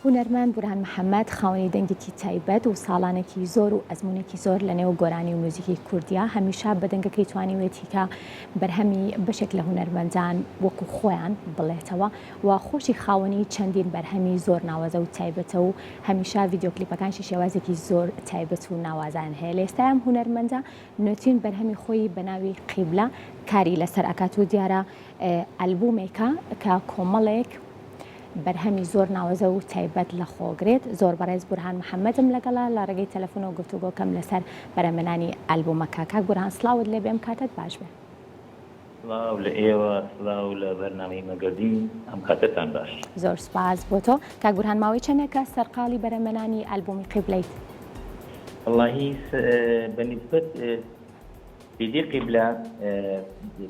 هونەرمەند بورهان محەمەد خاوەنی دەنگێکی تایبەت و ساڵانێکی زۆر و ئەزموونێکی زۆر لە نێو گۆرانی و میوزیکی کوردیە، هەمیشە بە دەنگەکەی توانیوێتی کە بەرهەمی بەشێک لە هونەرمەندان وەکو خۆیان بڵێتەوە و خۆشی خاوەنی چەندین بەرهەمی زۆر ناوازە و تایبەتە و هەمیشە ڤیدیۆ کلیپەکانشی شێوازێکی زۆر تایبەت و ناوازەیان هەیە. لە ئێستای ئەم هونەرمەندە نوێترین بەرهەمی خۆی بە ناوی قیبلە کاری لەسەر ئەکات و دیارە ئەلبومێکە کە کۆمەڵێک بەرهەمی زۆر ناوەزە و تایبەت لە خۆگرێت. زۆر بەڕێز بورهان محەمەدم لەگەڵە لە ڕێگەی تەلەفونەوە گفتوگۆ کەم لەسەر بەرهەمێنانی ئەلبومەکە. کاک بورهان سڵاوت لێبێ ئەم کاتەت باش بێ. سڵاو لە ئێوە، سڵاو لە بەرنامەی مەگەزین، ئەم کاتەتان باش. زۆر سوپاس بۆ تۆ. کاک بورهان ماوەی چەندێکە سەرقاڵی بەرهەمێنانی ئەلبومی قیبلەیت؟ وەڵاهی بە نیسبەت سیدی قیبلە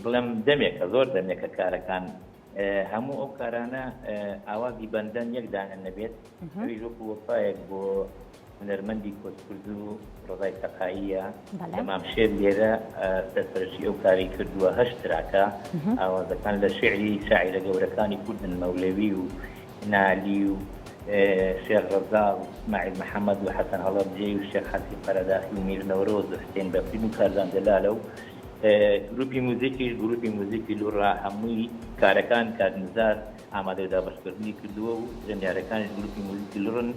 بڵێم دەمێکە زۆر دەمێکە کارەکان هەموو ئەو کارانە ئاوازی بەندەن یەک دانە نەبێت ئەویش وەکو وەفایەک بۆ هونەرمەندی کۆچکرد و ڕزای سەقاییە کە مام شێر لێرە سەرپەرشتی ئەو کاری کردووە هەشت تراکە ئاوازەکان لە شعری شاعیرە گەورەکانی کوردن مەولەوی و نالی و شێخ ڕەزا و ئیسماعیل محەمەد و حەسەن هەڵەبجەیی و شێخ حەسیب قەرەداخی و میر نەورۆز و حسێن بەفرین و کارزان جەلالە و گروپی موزیکیش گروپی موزیکی لوڕە هەمووی کارەکان کاک نزار ئامادە و دابەشکردنی کردووە و ژەنیارەکانیش گروپی موزیکی لوڕن.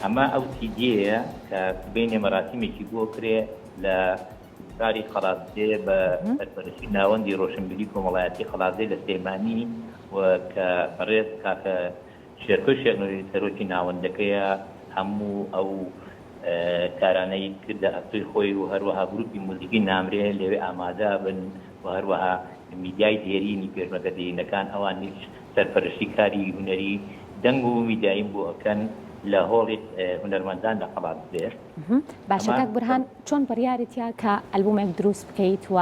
ئەمە ئەو سیدیەیە کە سبەینێ مەراسیمێکی بۆ کرێ لە شاری قەڵادزێ بە سەرپەرشتی ناوەندی ڕۆشنبیری کۆمەڵایەتی قەڵادزێ لە سلێمانی و کە بەڕێز کاکە شێرکۆی شێخ نوری سەرۆکی ناوەندەکەیە هەموو ئەو کارانەی کردە ئەستۆی خۆی و هەروەها گروپی موزیکی نامرێ لەوێ ئامادە بن و هەروەها میدیای دێرینی پێشمەرگە دێرینەکان ئەوانیش سەرپەرشتی کاری هونەری دەنگ و میدیاییم بۆ ئەکەن لە هۆڵی هونەرمەندان لە قەڵادزێ. باشە کاک بورهان چۆن بڕیارت یا کە ئەلبومێک دروست بکەیت و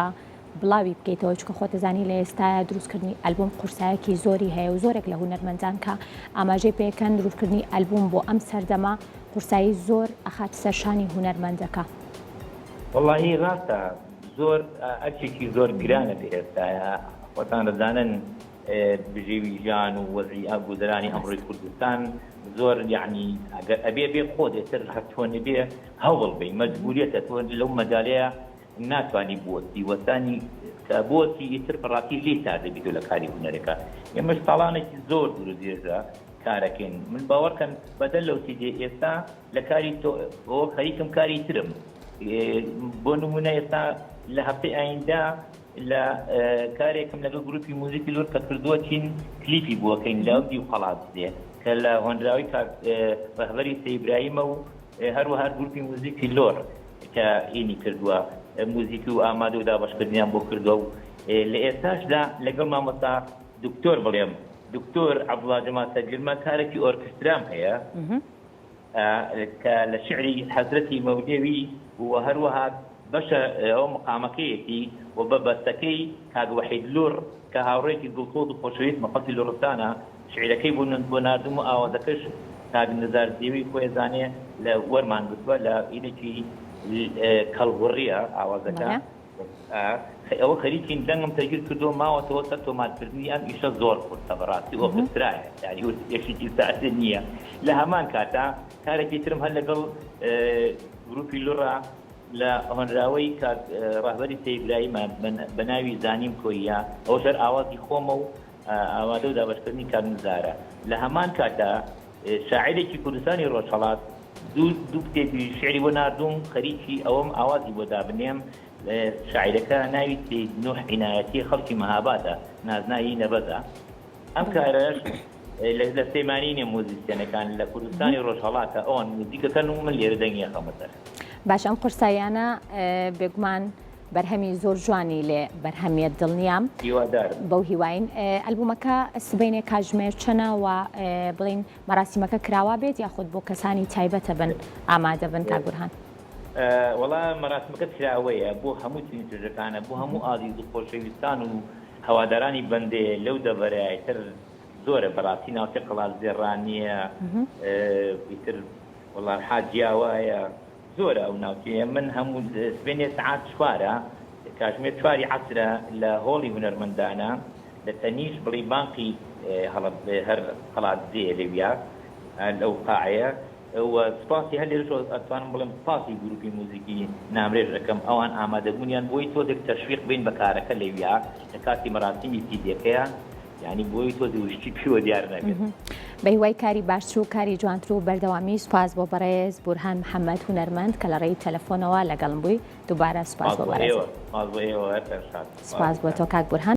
بڵاوی بکەیتەوە چونکە خۆت دەزانی لە ئێستایا دروستکردنی ئەلبوم قورسایەکی زۆری هەیە و زۆرێک لە هونەرمەندان کە ئاماژەی پێکەن دروستکردنی ئەلبوم بۆ ئەم سەردەمە قورسایی زۆر ئەخاتە سەر شانی هونەرمەندەکە. وەڵاهی ڕاستە زۆر ئەرکێکی زۆر گرانە لە ئێستایا خۆتان دەزانن بژێوی ژیان و وەزعی گوزەرانی ئەمڕۆی کوردستان زۆر یەعنی ئەگەر ئەبێ بێ خۆت ئێتر هەر تۆ نەبێ هەوڵ بەی مەجبوریەتە تۆ لەو مەجالەیە ناتوانی بوەستی وەستانی کە بوەستی ئیتر بەڕاستی لێی سارد دەبیتەوە لە کاری هونەرەکە ئێمەش ساڵانێکی زۆر دوور و درێژە کارەکەین من باوەڕکەن بەدەر لەو سیدیە ئێستا لە کاری تۆ ئەوە خەریکم کاری ترم بۆ نمونە ئێستا لە هەفتەی ئایندە لە کارێکم لەگەڵ گروپی موزیکی لور کە کردووە چین کلیپی بووەکەین لە ئەو دیو قەڵادزێ کە لە هۆنراوی کاک ڕەهبەری سەی ئیبراهیمە و هەروەها گروپی موزیکی لۆر کە ئینی کردووە موزیکی و ئامادە و دابەشکردنیان بۆ کردووە و لە ئێستاشدا لەگەڵ مامۆستا دکتۆر بڵێم دکتۆر عەبدوڵا جەمال سەرگرمە کارێکی ئۆرکسترام هەیە کە لە شیعری حەزرەتی مەولەوی و هەروەها بەشە ئەو مقامەکەیەتی و بە بەستەکەی کاک وەحید لوڕ کە هاوڕێیەکی دڵسۆز و خۆشەویستمە خەڵکی لوڕستانە شیعرەکەی بۆ بۆ ناردوم و ئاوازەکەش کاک نزار زێوی خۆی ئەزانێ لە وەرمان گرتوە لە ئینێکی کەڵهوڕیە ئاوازەکە ئەوە خەریکین دەنگم تەگیر کردووە ماوەتەوە سەر تۆمارکردنی ئەم ئیشە زۆر قورسە بەڕاستی ئۆرکسترایە یانی ئیشێکی سادە نییە لە هەمان کاتا کارێکی ترم هەر لەگەڵ گروپی لوڕە لە هۆنراوەی کاک ڕەهبەری سەید برایمە بە ناوی زانیم کۆییە ئەوەش هەر ئاوازی خۆمە و ئامادە و دابەشکردنی کاک نزارە لە هەمان کاتا شاعیرێکی کوردستانی ڕۆژهەڵات دوو کتێبی شیعری بۆ ناردووم خەریکی ئەوەم ئاوازی بۆ دابنێم شاعیرەکە ناوی سەید نوح عینایەتی خەڵکی مەهابادە نازناوی نەبەزە ئەم کارەش لە سلێمانی نیە موزیسیەنەکان لە کوردستانی ڕۆژهەڵاتە ئەوان موزیکەکەن و من لێرە دەنگی ئەخەمە سەر. باش ئەم قورساییانە بێگومان بەرهەمی زۆر جوانی لێ بەرهەمیەت دڵنیام. هیوادارم. بەو هیواین. ئەلبومەکە سبەینێ کاتژمێر چەنە و بڵێین مەراسیمەکە کراوا بێت یاخود بۆ کەسانی تایبەتە بن ئامادە بن کاک بورهان؟ وەڵا مەراسیمەکە کراوەیە بۆ هەموو چین و توێژەکانە بۆ هەموو ئازیز و خۆشەویستان و هەوادارانی بەندەیە لەو دەڤەرە ئیتر زۆرە بەڕاستی ناوچەی قەڵادزێ ڕانیە ئیتر وەڵا حاجیاوایە زۆرە ئەو ناوچەیە من هەموو سبەینێ سەعات چوارە کاژمێر چواری عەسرە لە هۆڵی هونەرمەندانە لە تەنیشت بڵی بانقی هەڵە هەر قەڵادزێیە لەویا. لەو قاعەیە و سوپاسی هەر لێرەشەوە ئەتوانم بڵێم سوپاسی گروپی موزیکی نامرێژ ئەکەم ئەوان ئامادەبوونیان بۆی تۆزێک تەشویق بین بە کارەکە لەویا لە کاتی مەراسیمی سیدیەکەیا یانی بۆی تۆزێ وشکی پێوە دیار نەبێت. بەهیوای کاری باشتر و کاری جوانتر و بەردەوامی سوپاس بۆ بەڕێز بورهان محەمەد هونەرمەند کە لە ڕێی تەلەفۆنەوە لەگەڵم بووی دووبارە سوپاس سوپاس بۆ بۆ بەڕێزت. ئێوە سوپاس بۆ ئێوە هەرتان شاد سوپاس بۆ تۆ کاک بورهان.